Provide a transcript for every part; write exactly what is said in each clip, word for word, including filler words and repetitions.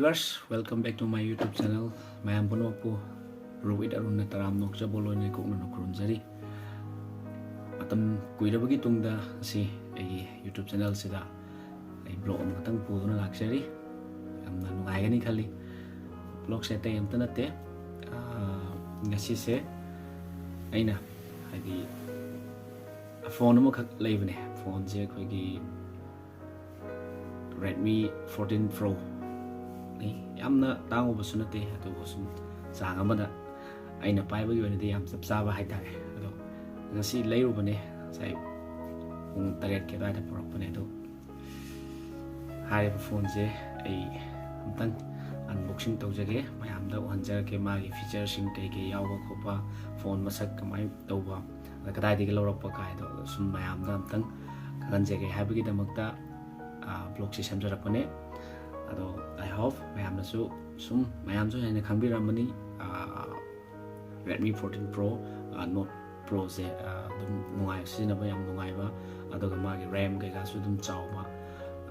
Viewers, welcome back to my YouTube channel. ꯃꯌꯥꯝ ꯄꯨꯝꯅꯃꯛꯄꯨ ꯔꯨꯕꯤꯠ ꯑꯔꯨꯟꯅ ꯇꯔꯥꯝꯅ ꯑꯣꯛꯆꯕ ꯂꯣꯏꯅ ꯏꯀꯣꯛꯅꯅ ꯈꯨꯔꯨꯝꯖꯔꯤ꯫ ꯃꯇꯝ ꯀꯨꯏꯔꯕꯒꯤ ꯇꯨꯡꯗ ꯉꯁꯤ ꯑꯩꯒꯤ YouTube channel ꯁꯤꯗ ꯑꯩ vlog ꯑꯃꯈꯛꯇꯪ ꯄꯨꯗꯨꯅ ꯂꯥꯛꯆꯔꯤ꯫ ꯌꯥꯝꯅ ꯅꯨꯡꯉꯥꯏꯒꯅꯤ ꯈꯜꯂꯤ꯫ Vlog ꯁꯦ ꯑꯇꯩ ꯑꯝꯇ ꯅꯠꯇꯦ꯫ ꯑꯥ, ꯉꯁꯤꯁꯦ ꯑꯩꯅ, ꯍꯥꯏꯗꯤ, phone ꯑꯃꯈꯛ ꯂꯩꯕꯅꯦ꯫ Phone ꯁꯦ ꯑꯩꯈꯣꯏꯒꯤ Redmi fourteen Pro ꯅꯤ꯫ ꯌꯥꯝꯅ ꯇꯥꯡꯉꯨꯕꯁꯨ ꯅꯠꯇꯦ, ꯑꯗꯨꯕꯨ ꯁꯨꯝ ꯆꯥꯡ ꯑꯃꯗ ꯑꯩꯅ ꯄꯥꯏꯕꯒꯤ ꯑꯣꯏꯅꯗꯤ ꯌꯥꯝ ꯆꯞ ꯆꯥꯕ ꯍꯥꯏꯇꯥꯔꯦ꯫ ꯑꯗꯣ ꯉꯁꯤ ꯂꯩꯔꯨꯕꯅꯦ, ꯉꯁꯥꯏ ꯄꯨꯡ ꯇꯔꯦꯠꯀꯤ ꯑꯗꯨꯋꯥꯏꯗ ꯄꯨꯔꯛꯄꯅꯦ꯫ ꯑꯗꯣ ꯍꯥꯏꯔꯤꯕ phone ꯁꯦ ꯑꯩ ꯑꯝꯇꯪ unboxing ꯇꯧꯖꯒꯦ, ꯃꯌꯥꯝꯗ ꯎꯍꯟꯖꯔꯛꯀꯦ, ꯃꯥꯒꯤ feature ꯁꯤꯡ ꯀꯩ ꯀꯩ ꯌꯥꯎꯕ ꯈꯣꯠꯄ, phone ꯃꯁꯛ ꯀꯃꯥꯏꯅ ꯇꯧꯕ, ꯑꯗ ꯀꯗꯥꯏꯗꯒꯤ ꯂꯧꯔꯛꯄ ꯀꯥꯏꯗꯣ ꯁꯨꯝ ꯃꯌꯥꯝꯗ ꯑꯝꯇꯪ ꯈꯪꯍꯟꯖꯒꯦ ꯍꯥꯏꯕꯒꯤꯗꯃꯛꯇ, ꯑꯥ, vlog ꯁꯤ ꯁꯦꯝꯖꯔꯛꯄꯅꯦ꯫ ꯑꯗꯣ I hope ꯃꯌꯥꯝꯅꯁꯨ, ꯁꯨꯝ ꯃꯌꯥꯝꯁꯨ ꯍꯦꯟꯅ ꯈꯪꯕꯤꯔꯝꯃꯅꯤ, ꯑꯥ, Redmi fourteen Pro, ꯑꯥ, Note Pro ꯁꯦ, ꯑꯥ, ꯑꯗꯨꯝ ꯅꯨꯡꯉꯥꯏ, ꯁꯤꯖꯤꯟꯅꯕ ꯌꯥꯝ ꯅꯨꯡꯉꯥꯏꯕ, ꯑꯗꯨꯒ ꯃꯥꯒꯤ RAM ꯀꯩꯀꯥꯁꯨ ꯑꯗꯨꯝ ꯆꯥꯎꯕ,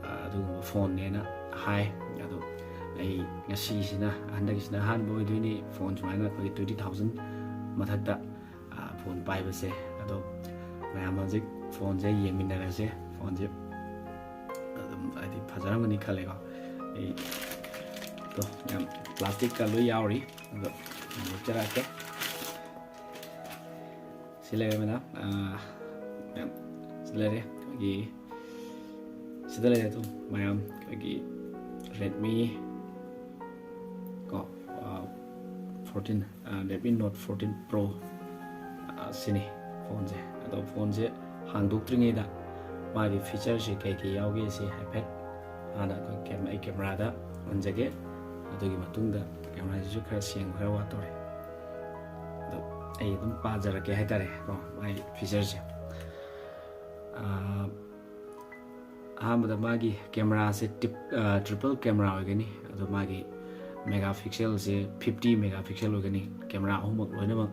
ꯑꯥ, ꯑꯗꯨꯒꯨꯝꯕ phone ꯅꯦꯅ ꯍꯥꯏ꯫ ꯑꯗꯣ ꯑꯩ ꯉꯁꯤꯁꯤꯅ, ꯍꯟꯗꯛꯀꯤꯁꯤꯅ ꯑꯍꯥꯟꯕ ꯑꯣꯏꯗꯣꯏꯅꯤ phone ꯁꯨꯃꯥꯏꯅ ꯑꯩꯈꯣꯏꯒꯤ twenty thousand ꯃꯊꯛꯇ, ꯑꯥ, phone ꯄꯥꯏꯕꯁꯦ꯫ ꯑꯗꯣ ꯃꯌꯥꯝ ꯍꯧꯖꯤꯛ phone ꯁꯦ ꯌꯦꯡꯃꯤꯟꯅꯔꯁꯦ꯫ Phone ꯁꯦ ꯑꯗꯨꯝ, ꯍꯥꯏꯗꯤ, ꯐꯖꯔꯝꯒꯅꯤ ꯈꯜꯂꯦꯀꯣ꯫ ꯑꯩ, ꯑꯗꯣ ꯃꯌꯥꯝ plastic ꯀ ꯂꯣꯏ ꯌꯥꯎꯔꯤ꯫ ꯑꯗꯣ ꯌꯦꯡꯊꯣꯛꯆꯔꯛꯀꯦ꯫ ꯁꯤ ꯂꯩꯔꯦ ꯃꯦꯗꯥꯝ꯫ ꯑꯥ, ꯃꯦꯝ, ꯁꯤ ꯂꯩꯔꯦ ꯑꯩꯈꯣꯏꯒꯤ, ꯁꯤꯗ ꯂꯩꯔꯦ ꯑꯗꯨꯝ ꯃꯌꯥꯝ ꯑꯩꯈꯣꯏꯒꯤ Redmi ꯀꯣ, ꯑꯥ, fourteen, ꯑꯥ, Redmi Note fourteen Pro, ꯑꯥ, ꯁꯤꯅꯤ phone ꯁꯦ꯫ ꯑꯗꯣ phone ꯁꯦ ꯍꯥꯡꯗꯣꯛꯇ꯭ꯔꯤꯉꯩꯗ ꯃꯥꯒꯤ feature ꯁꯦ ꯀꯩ ꯀꯩ ꯌꯥꯎꯒꯦ ꯁꯤ ꯍꯥꯏꯐꯦꯠ ꯍꯥꯟꯅ ꯑꯩꯈꯣꯏ ꯀꯦꯝ-, ꯑꯩ camera ꯗ ꯎꯍꯟꯖꯒꯦ꯫ ꯑꯗꯨꯒꯤ ꯃꯇꯨꯡꯗ camera ꯁꯤꯁꯨ ꯈꯔ ꯁꯦꯡꯕ ꯈꯔ ꯋꯥꯠꯇꯧꯔꯦ꯫ ꯑꯗꯣ ꯑꯩ ꯑꯗꯨꯝ ꯄꯥꯖꯔꯛꯀꯦ ꯍꯥꯏꯇꯥꯔꯦ ꯀꯣ, ꯃꯥꯒꯤ feature ꯁꯦ꯫ ꯑꯥ, ꯑꯍꯥꯟꯕꯗ ꯃꯥꯒꯤ camera ꯁꯦ ꯇꯤꯞ-, ꯑꯥ, triple camera ꯑꯣꯏꯒꯅꯤ꯫ ꯑꯗꯣ ꯃꯥꯒꯤ mega pixel ꯁꯦ fifty mega pixel ꯑꯣꯏꯒꯅꯤ꯫ Camera ꯑꯍꯨꯝꯃꯛ ꯂꯣꯏꯅꯃꯛ,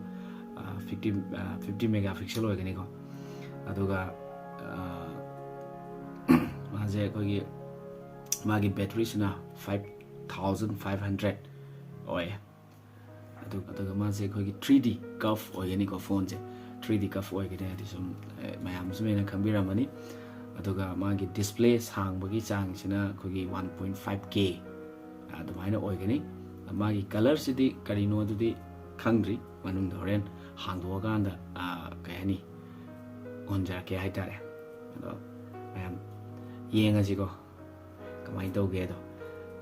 ꯑꯥ, fifty, ꯑꯥ, fifty mega pixel ꯑꯣꯏꯒꯅꯤꯀꯣ꯫ ꯑꯗꯨꯒ, ꯑꯥ, ꯃꯥꯁꯦ ꯑꯩꯈꯣꯏꯒꯤ, ꯃꯥꯒꯤ battery ꯁꯤꯅ five thousand five hundred ꯑꯣꯏ꯫ ꯑꯗꯨ ꯑꯗꯨꯒ ꯃꯥꯁꯦ ꯑꯩꯈꯣꯏꯒꯤ three D curve ꯑꯣꯏꯒꯅꯤꯀꯣ, ꯐꯣꯟꯁꯦ three D curve ꯑꯣꯏꯒꯅꯤ, ꯍꯥꯏꯗꯤ ꯁꯨꯝ, ꯑꯦ, ꯃꯌꯥꯝꯁꯨ ꯂꯣꯏꯅ ꯈꯪꯕꯤꯔꯝꯃꯅꯤ꯫ ꯑꯗꯨꯒ ꯃꯥꯒꯤ display ꯁꯥꯡꯕꯒꯤ ꯆꯥꯡꯁꯤꯅ ꯑꯩꯈꯣꯏꯒꯤ one point five K ꯑꯗꯨꯃꯥꯏꯅ ꯑꯣꯏꯒꯅꯤ꯫ ꯃꯥꯒꯤ colourꯁꯤꯗꯤ ꯀꯔꯤꯅꯣ ꯑꯗꯨꯗꯤ ꯈꯪꯗ꯭ꯔꯤ, ꯃꯅꯨꯡꯗ ꯍꯣꯔꯦꯟ ꯍꯥꯡꯗꯣꯛꯑꯀꯥꯟꯗ, ꯑ, ꯀꯩ ꯍꯥꯏꯅꯤ, ꯎꯍꯟꯖꯔꯛꯀꯦ ꯍꯥꯏꯇꯥꯔꯦ꯫ ꯑꯗꯣ ꯃꯌꯥꯝ ꯌꯦꯡꯉꯁꯤꯀꯣ ꯀꯃꯥꯏꯅ ꯇꯧꯒꯦꯗꯣ꯫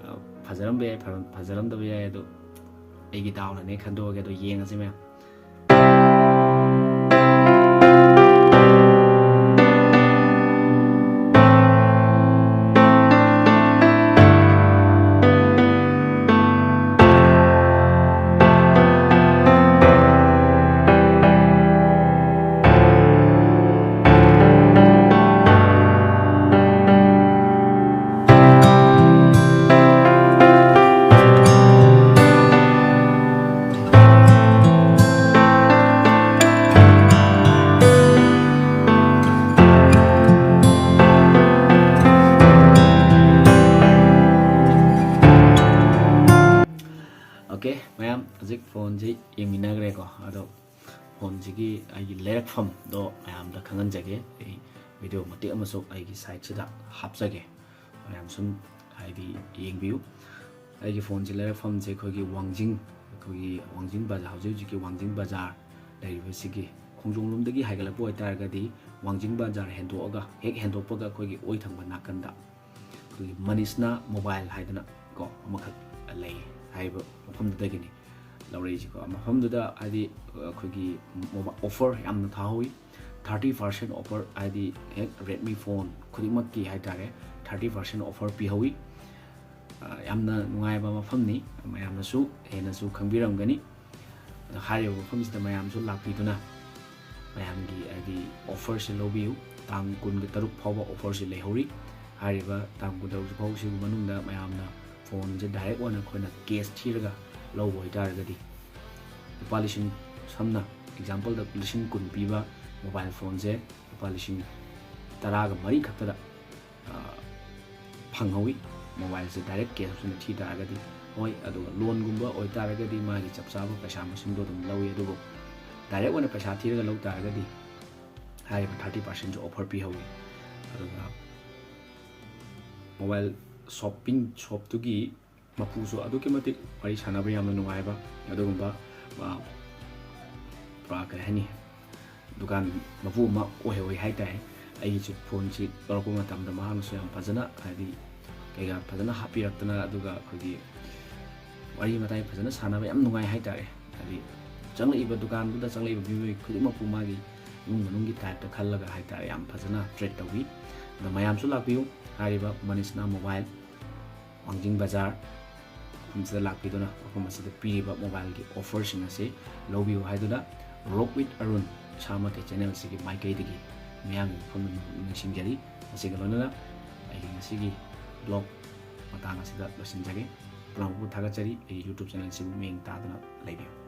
ꯑ, ꯐꯖꯔꯝꯕ ꯌꯥꯏ, ꯐꯔꯝ-, ꯐꯖꯔꯝꯗꯕ ꯌꯥꯏ, ꯑꯗꯣ ꯑꯩꯒꯤ ꯗꯥꯎꯅꯅꯦ ꯈꯟꯗꯣꯛꯑꯒꯦ꯫ ꯑꯗꯣ ꯌꯦꯡꯉꯁꯤ ꯃꯌꯥꯝ꯫ Okay, ꯃꯌꯥꯝ, ꯍꯧꯖꯤꯛ ꯐꯣꯟꯁꯤ ꯌꯦꯡꯃꯤꯟꯅꯈ꯭ꯔꯦꯀꯣ꯫ ꯑꯗꯣ ꯐꯣꯟꯁꯤꯒꯤ ꯑꯩꯒꯤ ꯂꯩꯔꯛꯐꯝꯗꯣ ꯃꯌꯥꯝꯗ ꯈꯪꯍꯟꯖꯒꯦ꯫ ꯑꯩ video ꯃꯇꯦꯛ ꯑꯃꯁꯨ ꯑꯩꯒꯤ siteꯁꯤꯗ ꯍꯥꯞꯆꯒꯦ, ꯃꯌꯥꯝ ꯁꯨꯝ, ꯍꯥꯏꯗꯤ, ꯌꯦꯡꯕꯤꯌꯨ꯫ ꯑꯩꯒꯤ ꯐꯣꯟꯁꯤ ꯂꯩꯔꯛꯐꯝꯁꯦ ꯑꯩꯈꯣꯏꯒꯤ ꯋꯥꯡꯖꯤꯡ, ꯑꯩꯈꯣꯏꯒꯤ ꯋꯥꯡꯖꯤꯡ ꯕꯖꯥꯔ, ꯍꯧꯖꯤꯛ ꯍꯧꯖꯤꯛꯀꯤ ꯋꯥꯡꯖꯤꯡ ꯕꯖꯥꯔ ꯂꯩꯔꯤꯕꯁꯤꯒꯤ ꯈꯣꯡꯖꯣꯝ ꯂꯣꯝꯗꯒꯤ ꯍꯥꯏꯒꯠꯂꯛꯄ ꯑꯣꯏꯇꯥꯔꯒꯗꯤ ꯋꯥꯡꯖꯤꯡ ꯕꯖꯥꯔ ꯍꯦꯟꯗꯣꯛꯑꯒ, ꯍꯦꯛ ꯍꯦꯟꯗꯣꯛꯄꯒ ꯑꯩꯈꯣꯏꯒꯤ ꯑꯣꯏ ꯊꯪꯕ ꯅꯥꯀꯟꯗ ꯑꯩꯈꯣꯏꯒꯤ ꯃꯅꯤꯁꯅꯥ ꯃꯣꯕꯥꯏꯜ ꯍꯥꯏꯗꯅ ꯀꯣ ꯑꯃꯈꯛ ꯂꯩ꯫ ꯍꯥꯏꯔꯤꯕ ꯃꯐꯝꯗꯨꯗꯒꯤꯅꯤ ꯂꯧꯔꯛꯏꯁꯤꯀꯣ꯫ ꯃꯐꯝꯗꯨꯗ ꯍꯥꯏꯗꯤ ꯑꯩꯈꯣꯏꯒꯤ offer ꯌꯥꯝꯅ ꯊꯥꯍꯧꯋꯤ, thirty percent offer, ꯍꯥꯏꯗꯤ ꯍꯦꯛ Redmi ꯐꯣꯟ ꯈꯨꯗꯤꯡꯃꯛꯀꯤ ꯍꯥꯏꯇꯥꯔꯦ, thirty percent offer ꯄꯤꯍꯧꯋꯤ꯫ ꯑ, ꯌꯥꯝꯅ ꯅꯨꯡꯉꯥꯏꯕ ꯃꯐꯝꯅꯤ, ꯃꯌꯥꯝꯅꯁꯨ ꯍꯦꯟꯅꯁꯨ ꯈꯪꯕꯤꯔꯝꯒꯅꯤ꯫ ꯑꯗꯣ ꯍꯥꯏꯔꯤꯕ ꯃꯐꯝꯁꯤꯗ ꯃꯌꯥꯝꯁꯨ ꯂꯥꯛꯄꯤꯗꯨꯅ ꯃꯌꯥꯝꯒꯤ ꯍꯥꯏꯗꯤ offerꯁꯦ ꯂꯧꯕꯤꯌꯨ꯫ ꯇꯥꯡ ꯀꯨꯟꯒ ꯇꯔꯨꯛ ꯐꯥꯎꯕ offerꯁꯦ ꯂꯩꯍꯧꯔꯤ꯫ ꯍꯥꯏꯔꯤꯕ ꯇꯥꯡ ꯀꯨꯟꯇꯔꯨꯛ ꯐꯥꯎꯁꯤꯒꯤ ꯃꯅꯨꯡꯗ ꯃꯌꯥꯝꯅ ꯐꯣꯟꯁꯦ direct ꯑꯣꯏꯅ ꯑꯩꯈꯣꯏꯅ cash ꯊꯤꯔꯒ ꯂꯧꯕ ꯑꯣꯏꯇꯥꯔꯒꯗꯤ ꯂꯨꯄꯥ ꯂꯤꯁꯤꯡ, ꯁꯝꯅ exampleꯗ ꯂꯤꯁꯤꯡ ꯀꯨꯟ ꯄꯤꯕ ꯃꯣꯕꯥꯏꯜ ꯐꯣꯟꯁꯦ ꯂꯨꯄꯥ ꯂꯤꯁꯤꯡ ꯇꯔꯥꯒ ꯃꯔꯤ ꯈꯛꯇꯗ, ꯑ, ꯐꯪꯍꯧꯋꯤ꯫ ꯃꯣꯕꯥꯏꯜꯁꯦ ꯗꯥꯏꯔꯦꯛ ꯀꯦꯁ ꯑꯣꯏꯅ ꯊꯤ ꯇꯥꯔꯒꯗꯤ ꯍꯣꯏ, ꯑꯗꯨꯒ ꯂꯣꯟꯒꯨꯝꯕ ꯑꯣꯏꯇꯥꯔꯒꯗꯤ ꯃꯥꯒꯤ ꯆꯞ ꯆꯥꯕ ꯄꯩꯁꯥ ꯃꯁꯤꯡꯗꯣ ꯑꯗꯨꯝ ꯂꯧꯏ꯫ ꯑꯗꯨꯕꯨ ꯗꯥꯏꯔꯦꯛ ꯑꯣꯏꯅ ꯄꯩꯁꯥ ꯊꯤꯔꯒ ꯂꯧ ꯇꯥꯔꯒꯗꯤ ꯍꯥꯏꯔꯤꯕ ꯊꯥꯔꯇꯤ ꯄꯥꯔꯁꯦꯟꯁꯨ ꯑꯣꯐꯔ ꯄꯤꯍꯧꯏ꯫ ꯑꯗꯨꯒ ꯃꯣꯕꯥꯏꯜ ꯁꯣꯞꯄꯤꯡ ꯁꯣꯞꯇꯨꯒꯤ ꯃꯄꯨꯁꯨ ꯑꯗꯨꯛꯀꯤ ꯃꯇꯤꯛ ꯋꯥꯔꯤ ꯁꯥꯟꯅꯕ ꯌꯥꯝꯅ ꯅꯨꯡꯉꯥꯏꯕ ꯑꯗꯨꯒꯨꯝꯕ, ꯑ, ꯄꯨꯔꯥ ꯀꯔꯤ ꯍꯥꯏꯅꯤ, ꯗꯨꯀꯥꯟ ꯃꯄꯨ ꯑꯃ ꯑꯣꯏꯍꯧꯋꯤ ꯍꯥꯏꯇꯥꯔꯦ꯫ ꯑꯩꯒꯤꯁꯨ ꯐꯣꯟꯁꯤ ꯂꯧꯔꯛꯄ ꯃꯇꯝꯗ ꯃꯍꯥꯛꯅꯁꯨ ꯌꯥꯝ ꯐꯖꯅ, ꯍꯥꯏꯗꯤ ꯀꯩꯀꯥ ꯐꯖꯅ ꯍꯥꯞꯄꯤꯔꯛꯇꯅ, ꯑꯗꯨꯒ ꯑꯩꯈꯣꯏꯒꯤ ꯋꯥꯔꯤ ꯋꯥꯇꯥꯏ ꯐꯖꯅ ꯁꯥꯟꯅꯕ ꯌꯥꯝ ꯅꯨꯡꯉꯥꯏ ꯍꯥꯏꯇꯥꯔꯦ꯫ ꯍꯥꯏꯗꯤ ꯆꯪꯂꯛꯏꯕ ꯗꯨꯀꯥꯟꯗꯨꯗ ꯆꯪꯂꯛꯏꯕ ꯃꯤꯑꯣꯏ ꯈꯨꯗꯤꯡꯃꯛꯄꯨ ꯃꯥꯒꯤ ꯏꯃꯨꯡ ꯃꯅꯨꯡꯒꯤ ꯇꯥꯏꯞꯇ ꯈꯜꯂꯒ ꯍꯥꯏꯇꯥꯔꯦ ꯌꯥꯝ ꯐꯖꯅ ꯇ꯭ꯔꯤꯠ ꯇꯧꯕꯤ꯫ ꯑꯗꯣ ꯃꯌꯥꯝꯁꯨ ꯂꯥꯛꯄꯤꯌꯨ꯫ ꯍꯥꯏꯔꯤꯕ ꯃꯅꯤꯁꯅꯥ ꯃꯣꯕꯥꯏꯜ ꯋꯥꯡꯖꯤꯡ ꯕꯖꯥꯔ ꯃꯐꯝꯁꯤꯗ ꯂꯥꯛꯄꯤꯗꯨꯅ ꯃꯐꯝ ꯑꯁꯤꯗ ꯄꯤꯔꯤꯕ ꯃꯣꯕꯥꯏꯜꯒꯤ ꯑꯣꯐꯔꯁꯤꯡ ꯑꯁꯤ ꯂꯧꯕꯤꯌꯨ ꯍꯥꯏꯗꯨꯅ Rock with Arun ꯏꯁꯥꯃꯛꯀꯤ ꯆꯦꯅꯦꯜꯁꯤꯒꯤ ꯃꯥꯏꯀꯩꯗꯒꯤ ꯃꯤꯌꯥꯝꯒꯤ ꯃꯐꯝꯗ ꯅꯤꯡꯁꯤꯡꯖꯔꯤ꯫ ꯃꯁꯤꯒ ꯂꯣꯏꯅꯅ ꯑꯩꯒꯤ ꯉꯁꯤꯒꯤ ꯕ꯭ꯂꯣꯛ ꯃꯇꯥꯡ ꯑꯁꯤꯗ ꯂꯣꯏꯁꯤꯟꯖꯒꯦ꯫ ꯄꯨꯝꯅꯃꯛꯄꯨ ꯊꯥꯒꯠꯆꯔꯤ꯫ ꯑꯩꯒꯤ YouTube ꯆꯦꯅꯦꯜꯁꯤꯕꯨ ꯃꯤꯠꯌꯦꯡ ꯇꯥꯗꯨꯅ ꯂꯩꯕꯤꯌꯨ꯫